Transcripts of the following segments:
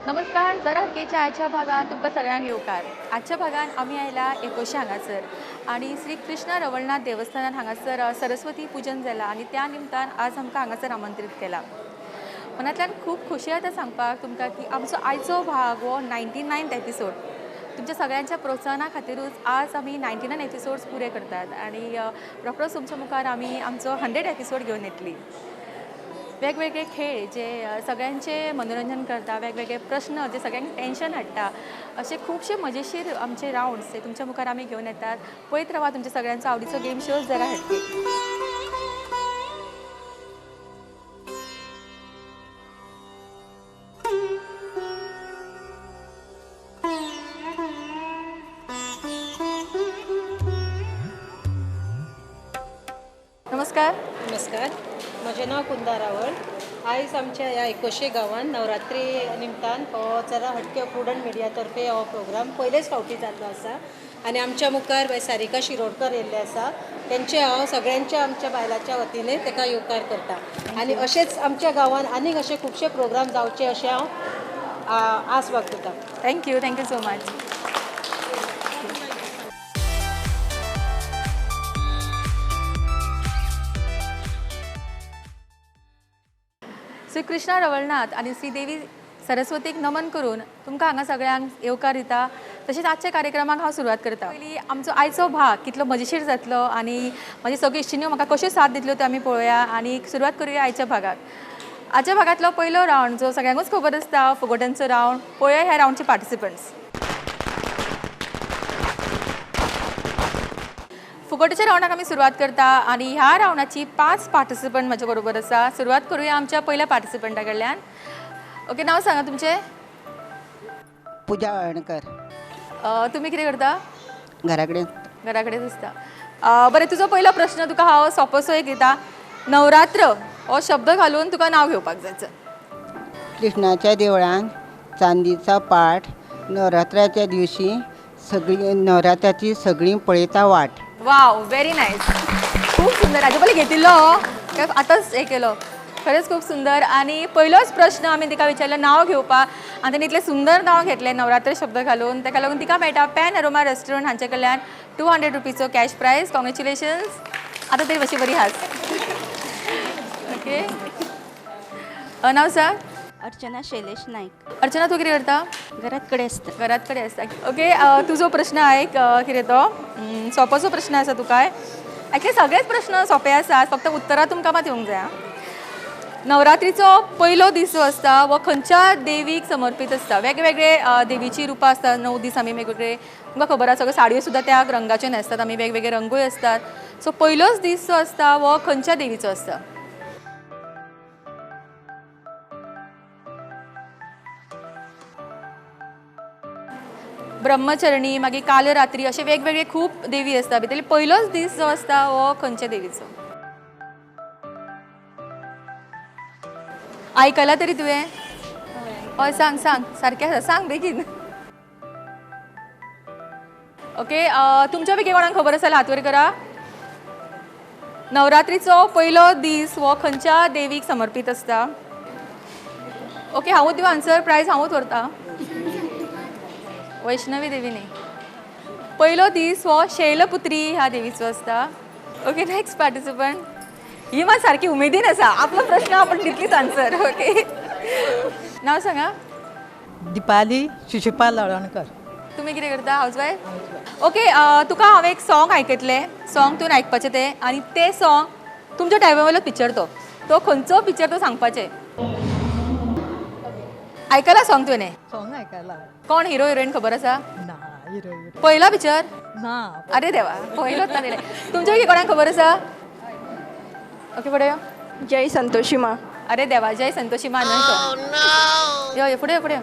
नमस्कार, जरा हटकेच्या आयच्या भागात तुमकां सगळ्यांक येवकार. आजच्या भागान आमी आयला एकोशे हांगासर आनी श्री कृष्ण रवळनाथ देवस्थानान हांगासर सरस्वती पूजन जाला आनी त्या निमतान आज आमकां हांगासर आमंत्रीत केला. मनांतल्यान खूब खोशी जाता सांगपाक तुमकां की आमचो आयचो भाग हो 99th episode. तुमच्या सगळ्यांच्या प्रोत्साहना खातीरूच आज आमी 99 एपिसोड्स पुरे करतात आनी रोखडोच तुमच्या मुखार आमी आमचो 100 एपिसोड घेवन येतली. वेगवेगळे खेळ जे सगळ्यांचे मनोरंजन करता, वेगवेगळे प्रश्न जे सगळ्यांक टेन्शन हाडटा, असे खुबशे मजेशीर आमचे रावंड्स ते तुमच्या मुखार आमी घेवन येतात. पळयत रावा तुमच्या सगळ्यांचो आवडीचो गेम शो जरा हटके. नमस्कार. नमस्कार, म्हजें नांव कुंदा रावळ. आयज आमच्या ह्या एकोशे गांवांत नवरात्री निमतान हो जरा हटके प्रुडंट मिडिया तर्फे हो प्रोग्राम पयलेच फावटी जाल्लो आसा आनी आमच्या मुखार बाय सारिका शिरोडकर येयल्ले आसा. तेंचे हांव सगळ्यांच्या आमच्या बायलांच्या वतीने ताका येवकार करता आनी अशेंच आमच्या गांवांत आनीक अशे खुबशे प्रोग्राम जावचे अशें हांव आस बाळगुता. Thank you, thank you so much. Shri Krishna Ravalnath आनी श्री देवी सरस्वतीक नमन करून तुमकां हांगा सगळ्यांक येवकार दिता. तशेंच आजच्या कार्यक्रमाक हांव सुरवात करता. पयलीं आमचो आयचो भाग कितलो मजेशीर जातलो आनी म्हाजी सगळी इश्टिण्यो म्हाका कश्यो साथ दितल्यो त्यो आमी पळोवया आनी सुरवात करुया आयच्या भागाक. आजच्या भागांतलो पयलो रावंड जो सगळ्यांकूच खबर आसता, फुगोट्यांचो रावंड. पळोवया ह्या रावंडचे पार्टिसिपंट्स. फुगोट्याच्या रावंडाक आमी सुरवात करता आनी ह्या रावंडाची 5 पार्टिसिपंट म्हजे बरोबर आसा. सुरवात करुया आमच्या पयल्या पार्टिसिपंटा कडल्यान. ओके, नांव सांगा तुमचें. पूजा वळवणकर. तुमी कितें करता? घरा कडेन. घरा कडेन आसता. बरें, तुजो पयलो प्रश्न तुका हांव सोंपोसो एक दिता. नवरात्र हो शब्द घालून तुका नांव घेवपाक जाय. कृष्णाच्या देवळान चांदीचा पाट, नवरात्राच्या दिवशी सगळी नवरात्राची सगळी पळयता वाट. वाव, व्हेरी नायस, खूब सुंदर. हाजे पयलीं घेतिल्लो काय आतांच हें केलो? खरेंच खूब सुंदर. आनी पयलोच प्रश्न आमी तिका विचारलो नांव घेवपाक आनी तेणी इतलें सुंदर नांव घेतलें नवरात्र शब्द घालून. ताका लागून तिका मेळटा पॅन अरोमा रेस्टॉरंट हांचे कडल्यान 200 रुपीचो कॅश प्रायज. कॉंग्रेच्युलेशन्स. आतां तरी मातशी बरी हास. ओके, नांव सांग. अर्चना शैलेश नाईक. अर्चना, तूं कितें करता? घरात कडेन आसता. घरात कडेन आसता. ओके, तुजो प्रश्न आयक कितें तो सोंपोसो प्रश्न आसा तुका. एक्चुअली सगळेच प्रश्न सोंपे आसात, फक्त उत्तरां तुमकां मात येवंक जाय. नवरात्रीचो पयलो दीस जो आसता वो खंयच्या देवीक समर्पीत आसता? वेगवेगळे देवीची रुपां आसता. 9 दीस आमी वेगवेगळे, तुमकां खबर आसा, सगळ्यो साडयो सुद्दां त्या रंगाच्यो न्हेसतात आमी, वेगवेगळे रंगूय आसतात. सो पयलोच दीस जो आसता वो खंयच्या देवीचो आसता? ब्रह्मचरणी, मागीर कालरात्री, अशे वेगवेगळे खूब देवी आसता. भितरले पयलोच दीस जो आसता हो खंयच्या देवीचो? आयकला तरी तुवें? हय, सांग सांग, सारकें आसा, सांग बेगीन. ओके, तुमच्या पैकी कोणाक खबर आसा हात वयर करा. नवरात्रीचो पयलो दीस हो खंयच्या देवीक समर्पीत आसता? ओके, हांवूच दिवं आन्सर, प्रायज हांवूच व्हरता. वैष्णवी देवी न्ही. पयलो दीस हो शैलपुत्री ह्या देवीचो आसता. Okay, next participant. ही मात सारकी उमेदीन आसा, आपलो प्रश्न आपण दितलीच आन्सर. ओके, नांव सांगा. दीपाली शिशुपाल अळणकर. तुमी कितें करता? हावजवायफ. ओके, तुका हांव एक सॉंग आयकतलें, सॉंग तुवें आयकपाचें तें आनी तें सॉंग तुमच्या टायमा वयलो पिक्चर तो, तो खंयचो पिक्चर तो सांगपाचें. आयकला सॉंग तुवें? सॉंग आयकला. कोण हिरो हिरोईन खबर आसा? ना, हिरो हिरो पयलो पिक्चर ना. अरे देवा, पयलोच ना. तुमच्या पैकी कोणाक खबर आसा? ओके, फुडें यो. जय संतोषी मा. अरे देवा, जय संतोषी मा न्हय तो. यो यो, फुडें यो, फुडें यो.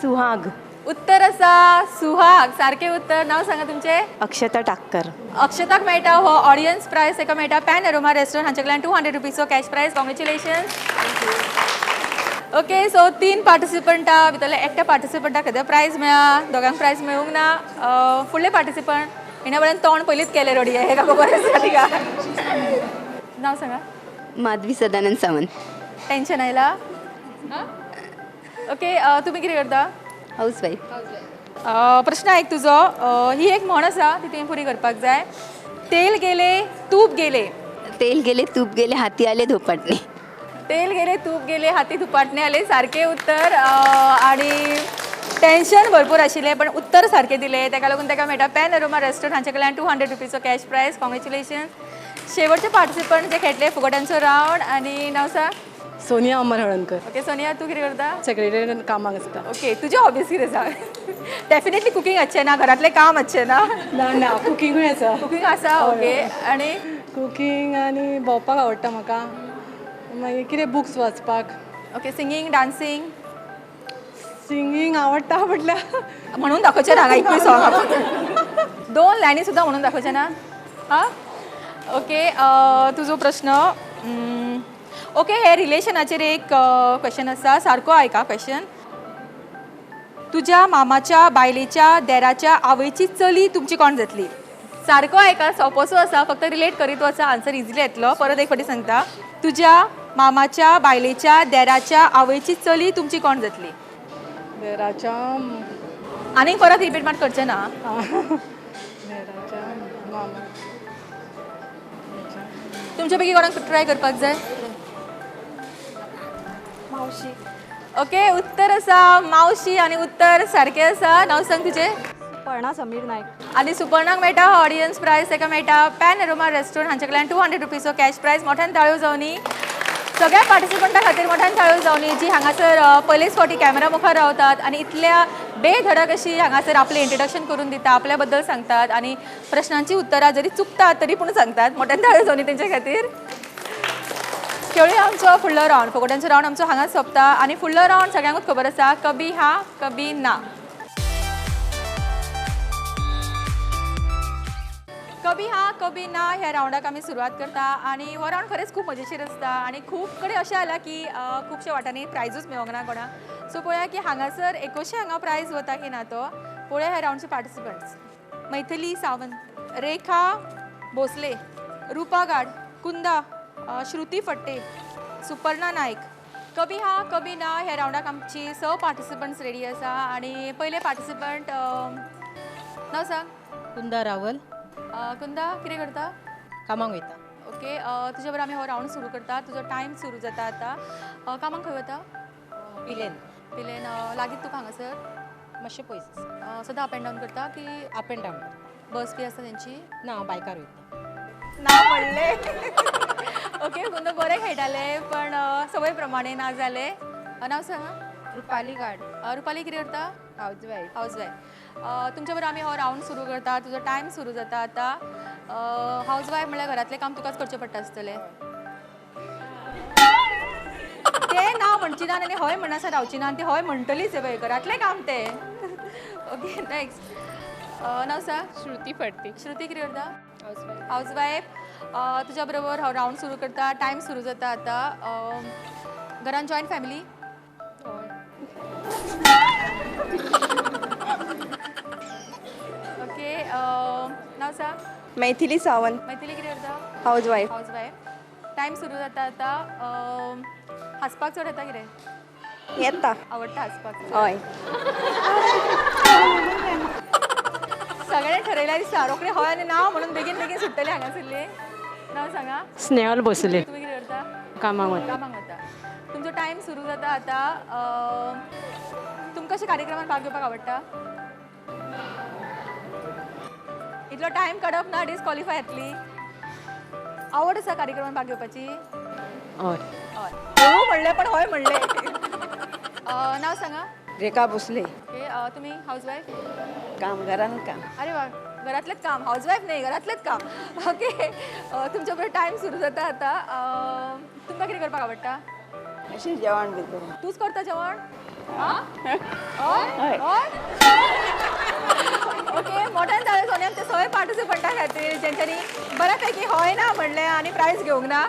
सुहाग. उत्तर आसा सुहाग, सारकें उत्तर. नांव सांगा तुमचें. अक्षता टाक्कर. अक्षताक मेळटा हो ऑडियन्स प्रायज, ताका मेळटा पॅन अरोमा रेस्टॉरंट हांचे कडल्यान 200 रुपीचो cash prize. Congratulations. Okay, so 3 पार्टिसिपंटा भितरल्या एकट्या पार्टिसिपंटाक खंय प्रायज मेळ्ळा, दोगांक प्रायज मेळूंक ना. फुडले पार्टिसिपंट हेणे बरें तोंड पयलींच केलें रडये, हेका खबर आसा तिका. नांव सांगा. माधवी सदानंद सावंत. टेन्शन आयला? ओके, तुमी कितें करता? House wife. प्रश्न आयक तुजो. ही एक म्हण आसा, ती तुवें पुरी करपाक जाय. तेल गेले तूप गेले. तेल गेले तूप गेले हाती आले धोपाटणे. तेल गेले तूप गेले हाती धुपाटणे आले. सारकें उत्तर. आणि टेन्शन भरपूर आशिल्लें पण उत्तर सारकें दिलें, ताका लागून ताका मेळटा पॅन अरोमा रेस्टॉरंट हांचे कडल्यान 200 रुपीचो कॅश प्रायज. कॉंग्रेच्युलेशन. शेवटचे पार्टिसिपंट जे खेळटले फुगोट्यांचो रावंड आनी नांव सांग. सोनिया अमर हळणकर. ओके सोनिया, तूं कितें करता? सेक्रेटरी कामाक आसता. ओके, तुजे हॉबीज कितें सांग. डेफिनेटली कुकींग आसचें ना, घरांतलें काम आसचें ना. ना ना, कुकिंगूय आसा. कुकींग आसा. ओके, आनी कुकींग आनी भोंवपाक आवडटा म्हाका, मागीर कितें बुक्स वाचपाक. Okay, singing, dancing? सिंगींग आवडटा म्हटल्यार म्हणून दाखोवचें ना हांगा एकूय सॉंग, दोन लायनी सुद्दां म्हणून दाखोवचें ना. हां, ओके, तुजो प्रश्न. ओके, हे रिलेशनाचेर एक क्वेश्चन आसा, सारको आयका क्वेश्चन. तुज्या मामाच्या बायलेच्या देराच्या आवयची चली तुमची कोण जातली? सारको आयका, सोपोसो आसा, फक्त रिलेट करीत वचा, आन्सर इजिली येतलो. परत एक फावटी सांगता, तुज्या मामाच्या बायलेच्या देराच्या आवयची चली तुमची कोण जातली? देराच्या आनीक परत रिपीट मात करचें ना. देराच्या मामा. तुमच्या पैकी कोणाक ट्राय करपाक जाय? मावशी. ओके, उत्तर आसा मावशी आनी उत्तर सारकें आसा. नांव सांग तुजें. सुपर्णा समीर नायक. आनी सुपर्णाक मेळटा ऑडियन्स प्रायज, ताका मेळटा पॅन अरोमा रेस्टॉरंट हांचे कडल्यान 200 रुपीचो कॅश प्रायज. मोठ्यान ताळयो जावनी सगळ्या पार्टिसिपंटा खातीर, मोठ्यान ताळयो जावनी जी हांगासर पयलेच फावटी कॅमेरा मुखार रावतात आनी इतल्या बेधडक अशी हांगासर आपलें इंट्रोडक्शन करून दिता, आपल्या बद्दल सांगतात आनी प्रश्नांची उत्तरां जरी चुकतात तरी पूण सांगतात. मोठ्यान ताळयो जावनी तेंच्या खातीर. खेळुया आमचो फुडलो रावंड. फुगोट्यांचो रावंड आमचो हांगाच सोंपता आनी फुडलो रावंड सगळ्यांकूच खबर आसा, कभी हा कभी ना. कभी हा कभी ना ह्या रावंडाक आमी सुरवात करता आनी हो रावंड खरेंच खूब मजेशीर आसता आनी खूब कडेन अशें आलां की खुबशे वाटांनी प्रायजूच मेळोंक ना कोणाक. सो पळोवया की हांगासर एकोशे हांगा प्रायज वता की ना तो. पळोवया ह्या रावंडचे पार्टिसिपंट्स. मैथिली सावंत, रेखा भोसले, रुपा गाड, कुंदा, श्रुती फट्टे, सुपर्णा नायक. कभी हा कभी ना ह्या रावंडाक आमची 6 पार्टिसिपंट्स रेडी आसा आनी पयले पार्टिसिपंट नांव सांग. कुंदा रावल. कुंदा, कितें करता? कामाक वयता. ओके, तुजे बरोबर आमी हो रावंड सुरू करता. तुजो टायम सुरू जाता आतां. कामाक खंय वता? पिलेन. पिलेन. लागींच तुका हांगासर? मातशें पयस. सदां अप एंड डावन करता की? अप एंड डावन करता. बस बी आसा तेंची? ना, हांव बायकार वयता. ना म्हणलें. ओके, कुंदा बरें खेळटालें पण सवय प्रमाणे ना जालें. नांव सांगा. रुपाली गाड. रुपाली, कितें करता? House wife. House wife. तुमच्या बरोबर आमी हो रावंड सुरू करता. तुजो टायम सुरू जाता आतां. हाऊस वाईफ म्हणल्यार घरांतलें काम तुकाच करचें पडटा आसतलें. तें ना म्हणची ना आनी हय म्हणनासर रावची ना, आनी ती हय म्हणटलीच पळय, घरांतलें काम तें. Okay, next. नांव सांग. श्रुती फडते. श्रुती, कितें करता? House wife. House wife. तुज्या बरोबर हो रावंड सुरू करता. टायम सुरू जाता आतां. घरान जॉयंट फॅमिली? ओके, नांव सांग. मैथिली सावंत. मैथिली, कितें करता? House wife. House wife. Time सुरू जाता आतां. हांसपाक चड येता कितें? येता. आवडटा हांसपाक? हय. सगळें ठरयल्यार दिसता, रोखडें हय आनी ना म्हणून बेगीन बेगीन सुट्टलें हांगासरलीं. नांव सांगा. स्नेहल भोसले. तुमी कितें करता? कामाक वता. कामाक वता. तुमचो टायम सुरू जाता आतां. तुमकां अशें कार्यक्रमात भाग घेवपाक आवडटा? इतलो टायम काडप ना, डिस्कॉलिफाय जातली. आवड आसा कार्यक्रमात भाग घेवपाची? हय. हय. हो म्हणलें पण हय म्हणलें. नांव सांगा. रेखा भोसले. ओके, तुमी हाऊस वाईफ? काम, घरान काम. अरे वा, घरातलेंच काम. हाऊस वाईफ न्ही, घरातलेंच काम. ओके, तुमच्या बरोबर टायम सुरू जाता आतां. तुमकां कितें करपाक आवडटा? अशें जेवण बी करून. तूंच करता जेवण? आं, हय हय. ओके, मोठ्यान जालें सोनी आमचे सगळे पार्टिसिपंटा खातीर जेंच्यांनी बऱ्यापैकी हय ना म्हणलें आनी प्रायज घेवंक ना.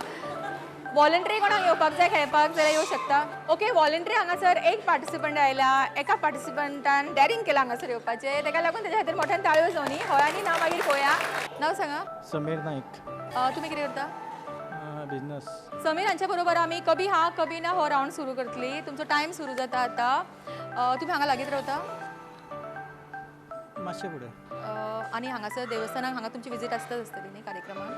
वॉलंटरी कोणाक येवपाक जाय खेळपाक जाल्यार येवं शकता. ओके, वॉलंटरी हांगासर एक पार्टिसिपंट आयला, एका पार्टिसिपंटान डॅरींग केलां हांगासर येवपाचें, ताका लागून तेज्या खातीर मोठ्यान ताळयो जावनी. हय आनी ना मागीर पळोवया. नांव सांगा. समीर नाईक. तुमी कितें करता? बिजनस. समीर हांच्या बरोबर आमी कभी हा कभी ना हो रावंड सुरू करतली. तुमचो टायम सुरू जाता आतां. तुमी हांगा लागींच रावता? मातशें फुडें. आनी हांगासर देवस्थानाक हांगा तुमची विजीट आसताच आसतली न्ही कार्यक्रमाक?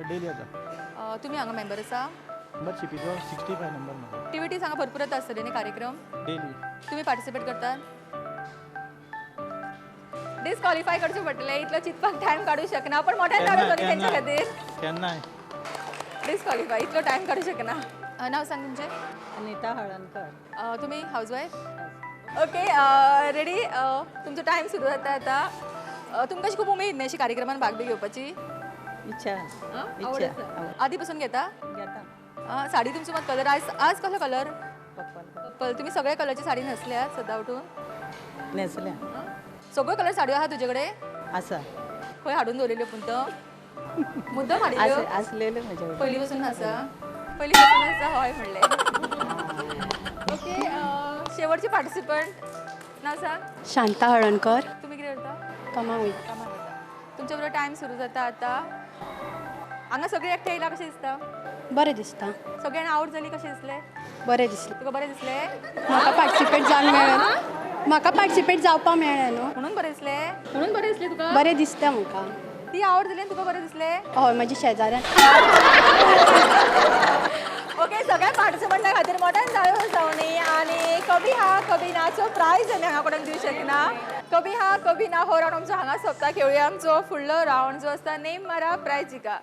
डेली येता. तुमी हांगा मेंबर आसा? मेंबरशिपीचो 65 नंबर म्हजो. एक्टिविटीज हांगा भरपूर जाता आसतली न्ही कार्यक्रम? डेली. तुमी पार्टिसिपेट करतात? डिस्क्वॉलिफाय करचें पडटलें, इतलो चिंतपाक टायम काडूं शकना, पण मोठ्यान काडूं न्ही तेंच्या खातीर. केन्नाय. डिस्क्वॉलिफाय, इतलो टायम काडूं शकना. नांव सांग तुमचें. अनिता हळणकर. तुमी हावजवायफ? Okay, ready. तुमचो टायम सुरू जाता आतां. तुमकां अशी खूब उमेद न्ही अशी कार्यक्रमान भाग बी घेवपाची? इच्छा. आवड इच्छा. आसा. आदी पसून घेता? घेता. साडी तुमचो मात कलर आज आज कसलो कलर? पर्पल. पर्पल. तुमी सगळे कलरची साडी न्हेसल्यात सद्दां उठून? न्हेसल्या. सगळ्यो कलर साडयो आहा तुजे कडेन? आसा. खंय हाडून दवरिल्ल्यो पूण तो मुद्दम हाडिल्ल्यो? आसलेल्यो म्हज्या कडेन. पयलीं पसून आसा? पयलीं पसून आसा हय म्हणलें. ओके, शेवटची पार्टिसिपंट, नांव सांग. शांता हळणकर. तुमी कितें करता? कामाक वयता. कामाक वयता. तुमच्या बरोबर टायम सुरू जाता आतां. हांगा सगळीं एकठांय येयला कशें दिसता? बरें दिसता. सगळ्यांना आवड जाली कशें दिसलें? बरें दिसलें. तुका बरें दिसलें? म्हाका पार्टिसिपेट जावंक मेळ्ळें, म्हाका पार्टिसिपेट जावपाक मेळ्ळें न्हू. म्हणून बरें दिसलें? म्हणून बरें दिसलें तुका? बरें दिसता म्हाका. ती आवड जाली आनी तुका बरें दिसलें? हय, म्हज्या शेजाऱ्यान. ओके, सगळ्या पार्टिसिपंटा खातीर मोठ्यान ताळयो जावनी. आनी कभी हा कभी नाचो प्रायज आमी हांगा कोणाक दिवंक शकना. कभी हा कभी ना हो रावंड आमचो हांगा सोंपता. खेळुया आमचो फुडलो रावंड जो आसता नेम मारा प्रायज जिका.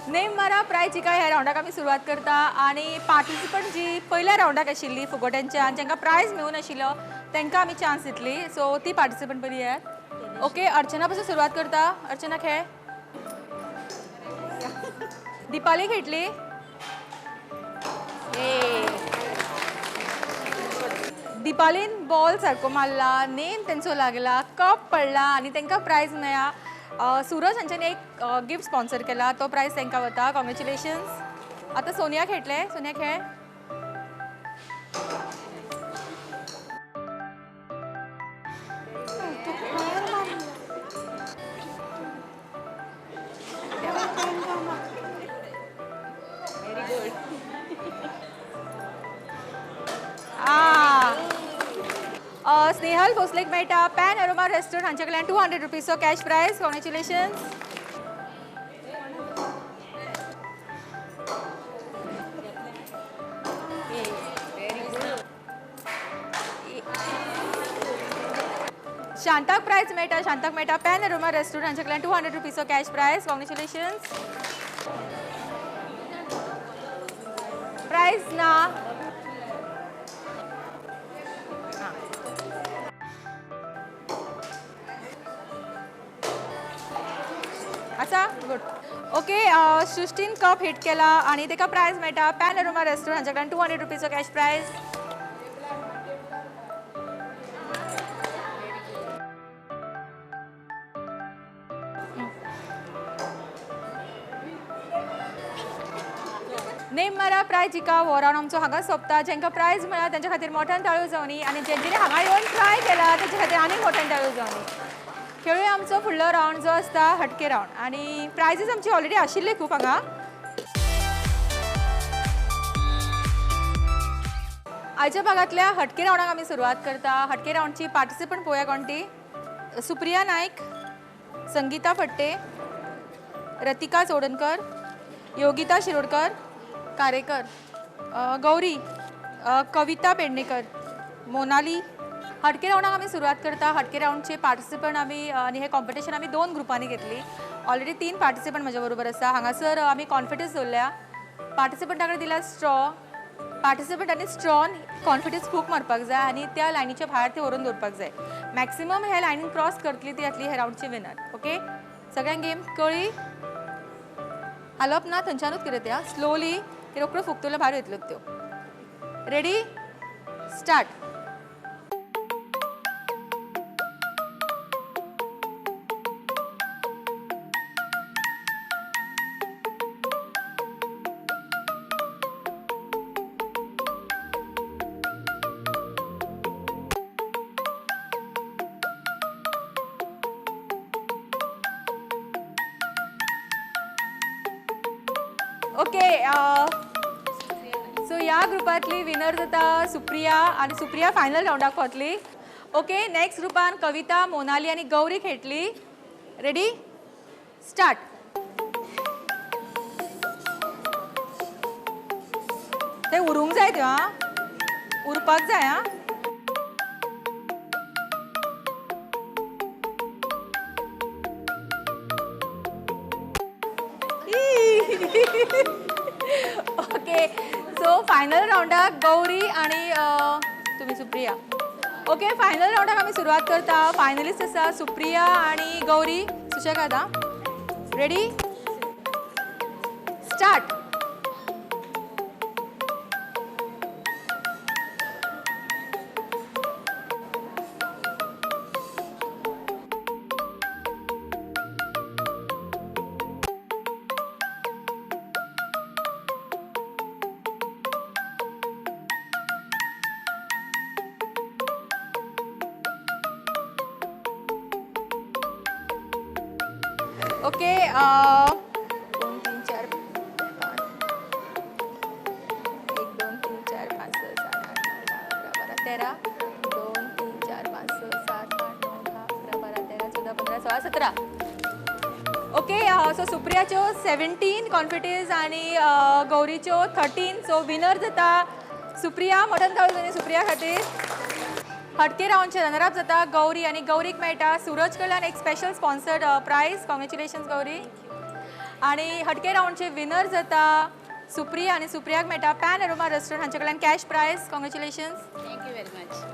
नेम मारा प्रायज जिका ह्या रावंडाक आमी सुरवात करता. आनी पार्टिसिपंट जी पयल्या रावंडाक आशिल्ली फुगोट्यांच्या आनी जांकां प्रायज मेळूं नाशिल्लो तांकां आमी चान्स दितली. सो ती पार्टिसिपंट बरी येयात. ओके, अर्चना पासून सुरवात करता. अर्चना खेळ. दीपाली खेळटली. दीपालीन बॉल सारको मारला, नेम तेंचो लागला, कप पडला आनी तांकां प्रायज मेळ्ळा. सूरज हांच्यानी एक गिफ्ट स्पॉन्सर केला, तो प्रायज तांकां वता. कॉंग्रेच्युलेशन्स. आतां सोनिया खेळटलें. सोनिया खेळ. स्नेहल भोसलेक मेळटा पॅन अरोमा रेस्टॉरंट हांचे कडल्यान 200 रुपीजचो कॅश प्रायज. कॉंग्रेच्युलेशन्स. शांताक प्रायज मेळटा. शांताक मेळटा पॅन अरोमा रेस्टॉरंट हांचे कडल्यान 200 रुपीजचो कॅश प्रायज. कॉंग्रेच्युलेशन्स. प्रायज ना. आसा गुड. ओके, सृष्टीन कप हिट केला आनी ताका प्रायज मेळटा पॅन अरोमा रेस्टॉरंट हांच्या कडल्यान 200 रुपीजचो कॅश प्रायज. नेम मारा प्रायज जिका हो रावंड आमचो हांगा सोंपता. जांकां प्रायज मेळ्ळा तांच्या खातीर मोठ्यान ताळयो जावनी आनी जेंच्यांनी हांगा येवन ट्राय केला तांच्या खातीर आनीक मोठ्यान ताळयो जावनी. खेळुया आमचो फुडलो रावंड जो आसता हटके रावंड. आनी प्रायजीस आमची ऑलरेडी आशिल्ली खूब हांगा. आयच्या भागांतल्या हटके रावंडाक आमी सुरवात करता. हटके रावंडची पार्टिसिपंट पळोवया कोण ती. सुप्रिया नायक, संगीता फट्टे, रतिका चोडणकर, योगिता शिरोडकर, कारेकर, गौरी, कविता पेडणेकर, मोनाली. हटके रावंडाक आमी सुरवात करता. हटके रावंडचे पार्टिसिपंट आमी आनी हे कॉम्पिटिशन आमी 2 ग्रुपांनी घेतली. ऑलरेडी 3 पार्टिसिपंट म्हज्या बरोबर आसा. हांगासर आमी कॉन्फिडन्स दवरल्या. पार्टिसिपंटा कडेन दिला स्ट्रॉ. पार्टिसिपंटांनी स्ट्रॉन कॉन्फिडन्स खूब मारपाक जाय आनी त्या लायनीच्या भायर ती व्हरून दवरपाक जाय. मॅक्सिमम ह्या लायनीन क्रॉस करतली ती जातली ह्या रावंडची विनर. ओके, सगळ्यांक गेम कळ्ळी? हालप ना, थंयच्यानूच कितें त्या स्लोली ती रोखड्यो फुकतल्यो भायर वयतल्यो त्यो. Ready, start. ओके, सो ह्या ग्रुपांतली विनर जाता सुप्रिया आनी सुप्रिया फायनल रावंडाक पावतली. ओके, नेक्स्ट ग्रुपान कविता, मोनाली आनी गौरी खेळटली. Ready, start. ते उरूंक जाय त्यो, आं, उरपाक जाय. आं, ओके, सो फायनल रावंडाक गौरी आनी तुमी सुप्रिया. ओके, फायनल रावंडाक आमी सुरवात करता. फायनलिस्ट आसा सुप्रिया आनी गौरी. सुशेगाद. आं, रेडी, स्टार्ट. ओके, दोन, तीन, चार, पाच, एक, दोन, तीन, चार, पाच, स, सात, आठ, नऊ, 10, 11, 12, 13. दोन, तीन, चार, पाच, स, सात, आठ, नऊ, 10, 11, 12, 13, 14, 15, 16, 17. ओके, सो सुप्रियाच्यो 17 कॉन्फिटीज आनी गौरीच्यो 13. सो विनर जाता सुप्रिया. मटन थाळी सुप्रिया खातीर. हटके रावंडचे रनर अप जाता गौरी आनी गौरीक मेळटा सूरज कडल्यान एक special sponsored prize. Congratulations Gauri. आनी हटके रावंडचे विनर जाता सुप्रिया आनी सुप्रियाक मेळटा पॅन अरोमा रेस्टॉरंट हांचे कडल्यान cash prize. Congratulations. Thank you very much.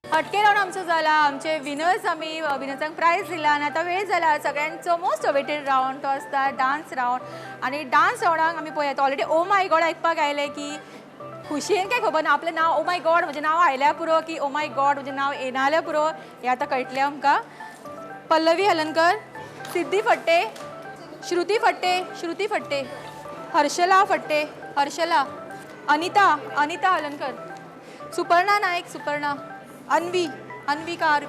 हटके रावंड आमचो जाला. आमचे विनर्स, आमी विनर्सांक प्रायज दिला आनी आतां वेळ जाला सगळ्यांचो मोस्ट अवेटेड रावंड, तो आसता डान्स रावंड. आनी डान्स रावंडाक आमी पळयात. ऑलरेडी ओ my God आयकपाक आयलें की खुशयेन काय खबर ना, आपलें नांव ओ my God म्हजें नांव आयल्यार पुरो की ओ my God म्हजें नांव येना जाल्यार पुरो, हें आतां कळटलें आमकां. पल्लवी हलनकर, सिद्धी फट्टे, श्रुती फट्टे, श्रुती Phatte, Harshala Phatte, Harshala, Anita, Anita Halankar, Suparna Naik, Suparna, Anvi, Anvi car.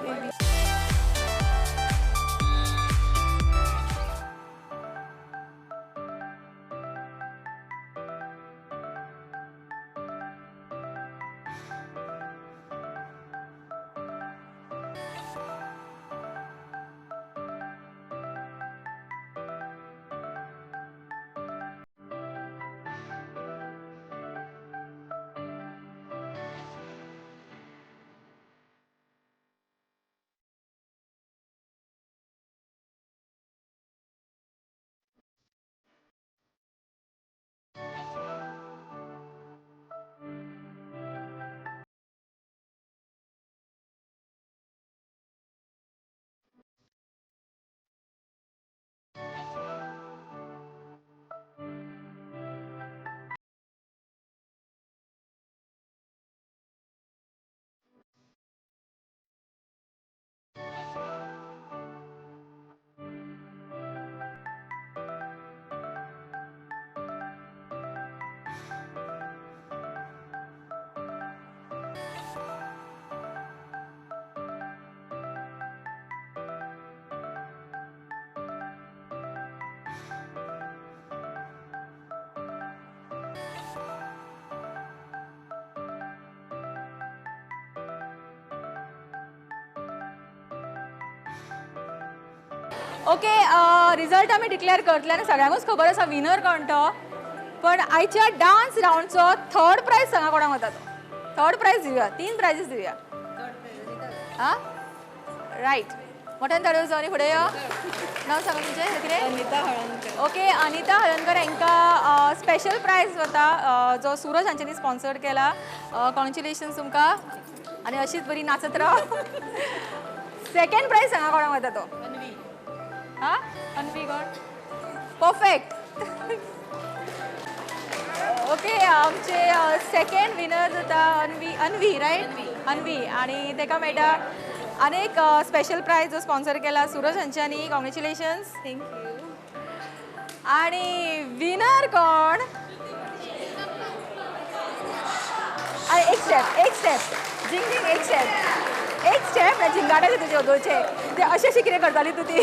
Okay, result आमी डिक्लेअर करतले आनी सगळ्यांकूच खबर आसा विनर कोण तो. पण आयच्या डान्स रावंडचो थर्ड प्रायज सांगा कोणाक वता तो. थर्ड प्रायज दिवया, 3 प्रायजीस दिवया. आं, रायट. मोठ्यान ताळयो जावं फुडें यो. नांव सांगा तुमचें कितें? अनिता हळदणकर. ओके, अनिता हळदणकर हांकां स्पेशल प्रायज वता जो सूरज हांच्यांनी स्पॉन्सर्ड केला. कॉंग्रेच्युलेशन्स तुमकां आनी अशीच बरी नाचत राव. सेकंड प्रायज सांगा कोणाक वता तो. हां, अन्वी गॉड. परफेक्ट. ओके, आमचे सेकंड विनर जाता अन्वी. अन्वी, रायट? अन्वी. आनी ताका मेळटा आनी एक स्पेशल प्रायज जो स्पॉन्सर केला सूरज हांच्यांनी. Congratulations. Thank you. आनी विनर कोण? एक स्टेप, एक स्टेप, जिंग जिंग, एक स्टेप. एक स्टेप ना झिंगाटाचे तुजे ओदोळचे ते अशें अशें कितें करताली तूं ती.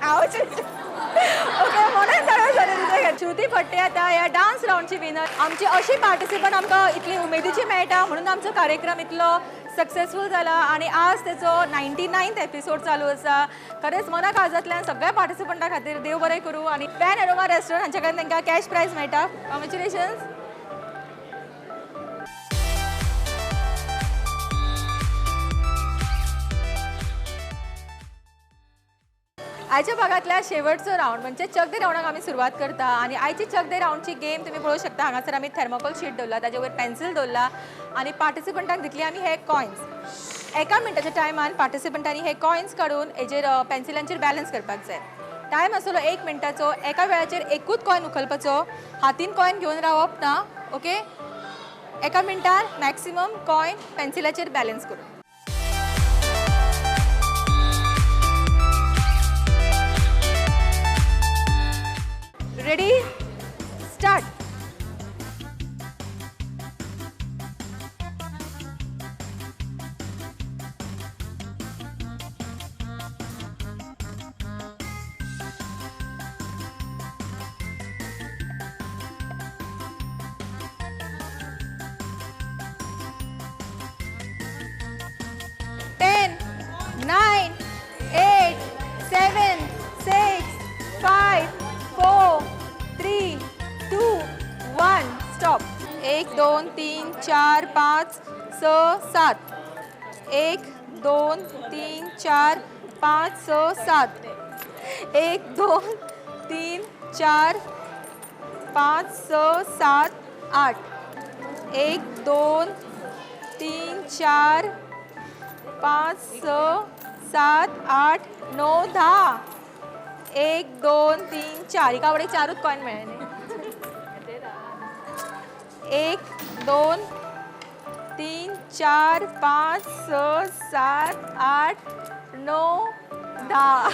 हांव अशें ओके म्हणून सगळें जालें तुजें. श्रुती फडते आतां ह्या डान्स रावंडची विनर. आमची अशी पार्टिसिपंट आमकां इतली उमेदीची मेळटा म्हणून आमचो कार्यक्रम इतलो सक्सेसफूल जाला आनी आज तेचो 99th episode चालू आसा. खरेंच मना काळजांतल्यान सगळ्या पार्टिसिपंटा खातीर देव बरें करूं आनी पॅन एरोमा रेस्टॉरंट हांच्या कडल्यान तांकां कॅश प्रायज मेळटा. कॉंग्रेच्युलेशन्स. आयच्या भागांतल्या शेवटचो रावंड म्हणजे चक दे रावंडाक आमी सुरवात करता आनी आयची चक दे रावंडची गेम तुमी पळोवंक शकता. हांगासर आमी थर्मोकोल शीट दवरला, ताजे वयर पेन्सील दवरला आनी पार्टिसिपंटांक दितली आमी हे कॉयन्स. एका मिनटाच्या टायमान पार्टिसिपंटांनी हे कॉयन्स काडून हेजेर पेन्सिलांचेर बॅलन्स करपाक जाय. टायम आसतलो 1 मिनटाचो. एका वेळाचेर एकूच कॉयन उखलपाचो, हातीन कॉयन घेवन रावप ना. ओके, एका मिनटान मॅक्सिमम कॉयन पेन्सिलाचेर बॅलन्स करून. Ready, start. 10, 9, 8, 7, 6, 5, 4, 3, 2, 1, stop. 1, 2, 3, 4, 5, 6, 7. 1, 2, 3, 4, 5, 6, 7. 1, 2, 3, 4, 5, 6, 7, 8. 1, 2, 3, 4, 5, 6, 7, 8, 9, 10. 1, 2, 3, 4. एका वडे 4च कॉयन मेळ्ळे. 1, 2, 3, 4, 5, 6, 7, 8, 9, 10.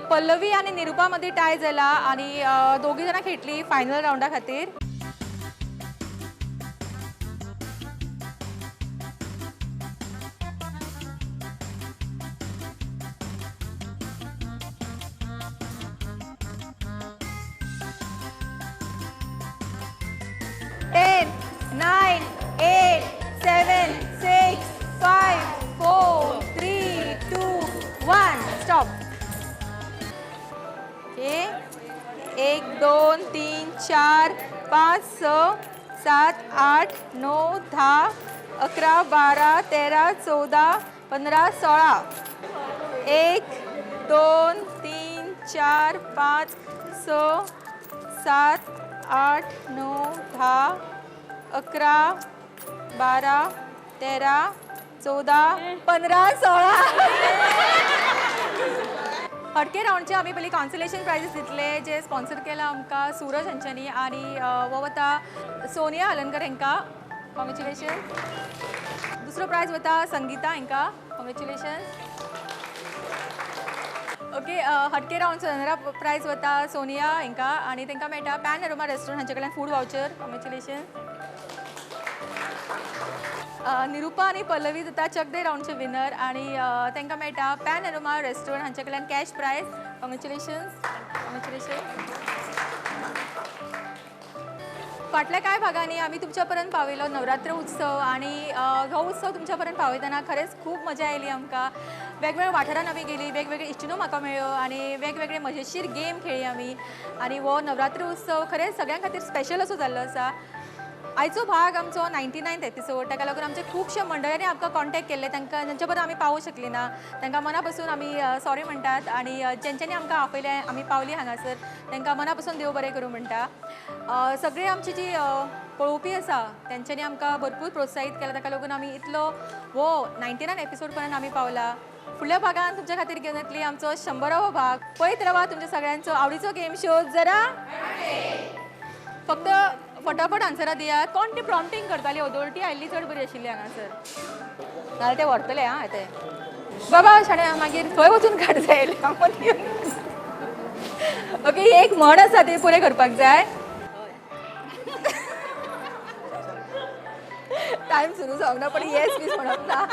पल्लवी आनी निरुपा मदीं टाय जाला आनी दोगी जाणां खेळटली फायनल रावंडा खातीर. 10, 9, 8, 7, 6, 5, 4, 3, 2, 1, stop. Okay, 1, 2, 3, 4, 5, 6, 7, 8, 9, 10, 11, 12, 13, 14, 15, 16. 1, 2, 3, 4, 5, 6, 7, 8, 9, 10, 11, 12, 13, 14, 15, 16. हटके रावंडचे आमी पयलीं कॉन्सलेशन प्रायजीस दितले जे स्पॉन्सर केला आमकां सूरज हांच्यांनी आनी हो वता सोनिया हलनकर हांकां कॉंग्रेच्युलेशन. दुसरो प्रायज वता संगीता हांकां कॉंग्रेच्युलेशन. ओके, हटके रावंडचो रनर अप प्रायज वता सोनिया हांकां आनी तांकां मेळटा पॅन अरोमा रेस्टॉरंट हांचे कडल्यान फूड वावचर. कॉंग्रेच्युलेशन. निरुपा आनी पल्लवी जाता चक दे रावंडचे विनर आनी तांकां मेळटा पॅन अरोमा रेस्टॉरंट हांचे कडल्यान कॅश प्रायज. कॉंग्रेच्युलेशन्स. कॉंग्रेच्युलेशन्स. फाटल्या कांय भागांनी आमी तुमच्या पर्यंत पावयलो नवरात्र उत्सव आनी हो उत्सव तुमच्या पर्यंत पावयतना खरेंच खूब मजा आयली आमकां. वेगवेगळ्या वाठारांत आमी गेली, वेगवेगळे इश्टिणो म्हाका मेळ्ळ्यो आनी वेगवेगळे मजेशीर गेम खेळ्ळी आमी आनी हो नवरात्र उत्सव खरेंच सगळ्यां खातीर स्पेशल असो जाल्लो आसा. आयचो भाग आमचो 99th episode, ताका लागून आमचे खुबशे मंडळांनी आमकां कॉन्टेक्ट केल्ले, तांकां तांच्या बरोबर आमी पावूंक शकली ना, तांकां मना पसून आमी सॉरी म्हणटात आनी जेंच्यांनी आमकां आपयलें आमी पावली हांगासर तांकां मना पसून देव बरें करूं म्हणटा. सगळी आमची जी पळोवपी आसा तेंच्यांनी आमकां भरपूर प्रोत्साहीत केलां, ताका लागून आमी इतलो हो 99 एपिसोड पर्यंत आमी पावला. फुडल्या भागान तुमच्या खातीर घेवन येतली आमचो 100वो भाग. पळयत रावा तुमच्या सगळ्यांचो आवडीचो गेम शो जरा फक्त फटाफट आन्सरां दियात. कोण ती प्रॉम्प्टींग करताली ओदोळटी आयिल्ली चड बरी आशिल्ली हांगासर, नाजाल्यार ते व्हरतले आं ते बाबा शाण्या मागीर थंय वचून काड जाय. ओके, ही एक म्हण आसा ती पुरें करपाक जाय. टायम सुरू जावंक ना पण येस प्लीज म्हणप ना.